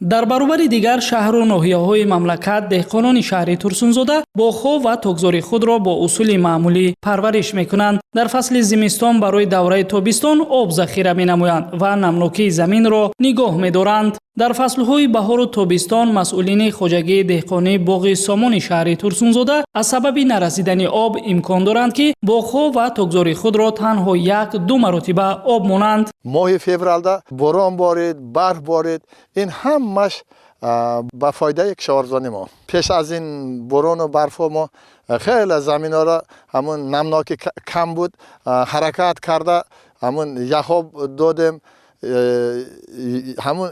Дар баробари дигар шаҳру ноҳияҳои мамлакат, деҳқонони шаҳри Турсунзода боғҳо ва токзори худро бо усули маъмулӣ парвариш мекунанд. Дар фасли зимистон барои давраи тобистон об захира менамоянд ва намнокии заминро нигоҳ медоранд. Дар фаслҳои баҳору тобистон масъулини хоҷагии деҳқонии боғи Сомони шаҳри Турсунзода аз сабаби нарасидани об имкон доранд, ки боғҳо ва токзори худро танҳо як-ду маротиба об монанд. Моҳи февралда борон борид, барф борид, ин ҳамаш ба фоидаи кишоварзони мо. Пеш аз ин борону барфҳо мо хеле заминҳоро, ҳамун намнокӣ кам буд, ҳаракат карда, ҳамун яхоб додем. Ҳамун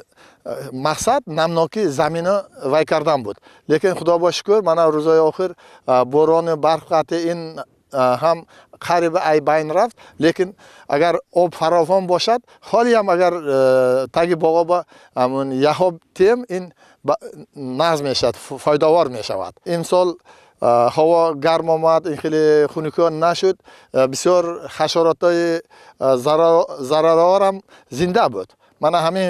мақсад намнокӣ замино вай кардан буд. Лекин, худо ба шукр, мана рӯзҳои охир борону барф қатъи, ин ҳам қариб ай байн рафт. Лекин агар об фаровон бошад, ҳолиам агар таги боғо ҳамун яхоб тием, ин нағз мешавад, фоидавор мешавад. Имсол ҳаво гарм омад, ин хеле хунукиҳо нашуд, бисёр ҳашаротҳои зарароварам зинда буд. Мана ҳамин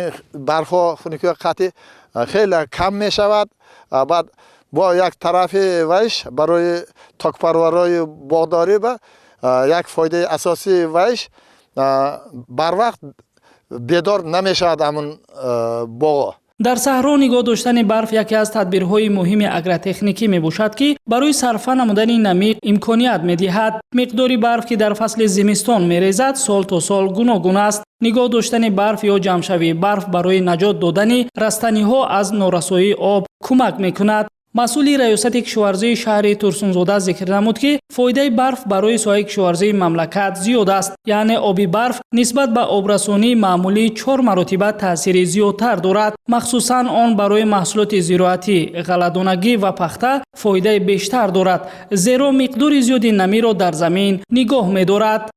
барфҳо, хунукиҳо қатъи хеле кам мешавад. Баъд бо як тарафи вайш барои токпарварои боғдорӣ ба як фоидаи асосии вайш: барвақт бедор намешавад ҳамун боғо. Дар саҳро нигоҳ доштани барф яке аз тадбирҳои муҳими агротехникӣ мебошад, ки барои сарфа намудани намӣ имконият медиҳад. Миқдори барф, ки дар фасли зимистон мерезад, сол то сол гуногун аст. Нигоҳ доштани барф ё ҷамъшавии барф барои наҷот додани растаниҳо аз норасоии об кӯмак мекунад. Масъули раёсати кишоварзии шаҳри Турсунзода зикр намуд, ки фоидаи барф барои соҳаи кишоварзии мамлакат зиёд аст, яъне оби барф нисбат ба обрасонии маъмулӣ чор маротиба таъсири зиёдтар дорад. Махсусан он барои маҳсулоти зироатӣ, ғалладонагӣ ва пахта фоидаи бештар дорад, зеро миқдори зиёди намиро дар замин нигоҳ медорад.